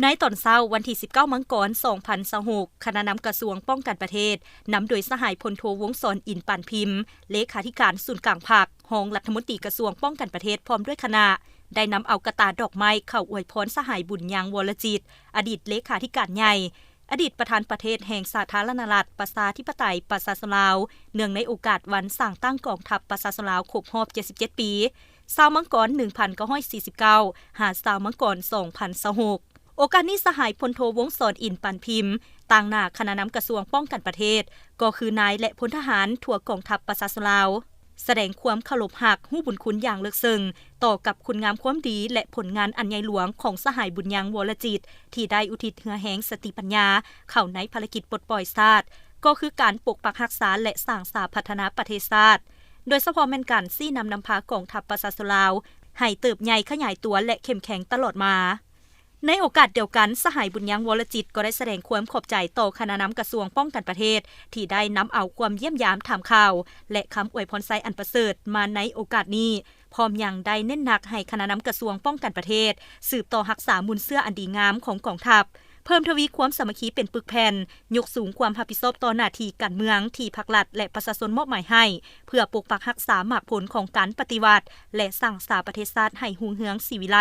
ໃນຕອນເຊົ້າວັນທີສິບເກົ້າມັງກອນສອງພັນຊາວຫົກ ຄະນະນຳກະຊວງປ້ອງກັນປະເທດ ນຳໂດຍສະຫາຍພົນໂທ ວົງສອນ ອິນປານພິມ ເລຂາທິການສູນກາງພັກ, ຮອງລັດຖະມົນຕີກະຊວງປ້ອງກັນປະເທດ ພ້ອມດ້ວຍຄະນະ ໄດ້ນຳເອົາກະຕ່າດອກໄມ້ເຂົ້າອວຍພອນສະຫາຍ ບຸນຍັງ ວໍລະຈິດ ອະດີດເລຂາທິການໃຫຍ່ ອະດີດປະທານປະເທດແຫ່ງສາທາລະນະລັດ ປະຊາທິປະໄຕ ປະຊາຊົນລາວ ເນື່ອງໃນໂອກາດວັນສ້າງຕັ້ງກອງທັບປະຊາຊົນລາວຄົບຮອບເຈັດສິບເຈັດປີ ຊາວມັງກອນໜຶ່ງພັນເກົ້າຮ້ອຍສີ່ສິບເກົ້າ ຫາ ຊາວມັງກອນສອງພັນຊາວຫົກ. ໂອກາດນີ້ ສະຫາຍພົນໂທ ວົງສອນ ອິນປານພິມ ຕາງໜ້າຄະນະນຳກະຊວງປ້ອງກັນປະເທດ ກໍຄືນາຍ ແລະ ພົນທະຫານທົ່ວກອງທັບປະຊາຊົນລາວ ສະແດງຄວາມເຄົາລົບຮັກ, ຮູ້ບຸນຄຸນຢ່າງເລິກເຊິ່ງ ຕໍ່ກັບຄຸນງາມຄວາມດີ ແລະ ຜົນງານອັນໃຫຍ່ຫຼວງຂອງສະຫາຍ ບຸນຍັງ ວໍລະຈິດ ທີ່ໄດ້ອຸທິດເຫື່ອແຮງສະຕິປັນຍາເຂົ້າໃນພາລະກິດປົດປ່ອຍຊາດ ກໍຄືການປົກປັກຮັກສາ ແລະ ສ້າງສາພັດທະນາປະເທດຊາດ, ໂດຍສະເພາະແມ່ນການຊີ້ນຳນຳພາກອງທັບປະຊາຊົນລາວ ໃຫ້ເຕີບໃຫຍ່ຂະຫຍາຍຕົວ ແລະ ເຂັ້ມແຂງຕະຫຼອດມາ. ໃນໂອກາດດຽວກັນ, ສະຫາຍ ບຸນຍັງ ວໍລະຈິດ ກໍໄດ້ສະແດງຄວາມຂອບໃຈຕໍ່ຄະນະນຳກະຊວງປ້ອງກັນປະເທດ ທີ່ໄດ້ນຳເອົາຄວາມຢ້ຽມຢາມຖາມຂ່າວ ແລະ ຄຳອວຍພອນໄຊອັນປະເສີດມາໃນໂອກາດນີ້, ພ້ອມຍັງໄດ້ເນັ້ນໜັກໃຫ້ຄະນະນຳກະຊວງປ້ອງກັນປະເທດ ສືບຕໍ່ຮັກສາມູນເຊື້ອອັນດີງາມຂອງກອງທັບ, ເພີ່ມທະວີຄວາມສາມັກຄີເປັນປຶກແຜ່ນ, ຍົກສູງຄວາມຮັບຜິດຊອບຕໍ່ໜ້າທີ່ການເມືອງທີ່ພັກລັດ ແລະ ປະຊາຊົນມອບໝາຍໃຫ້, ເພື່ອປົກປັກຮັກສາໝາກຜົນຂອງການປະຕິວັດ ແລະ ສ້າງສາປະເທດຊາດໃຫ້ຮຸ່ງເຮືອງສີວິໄລ.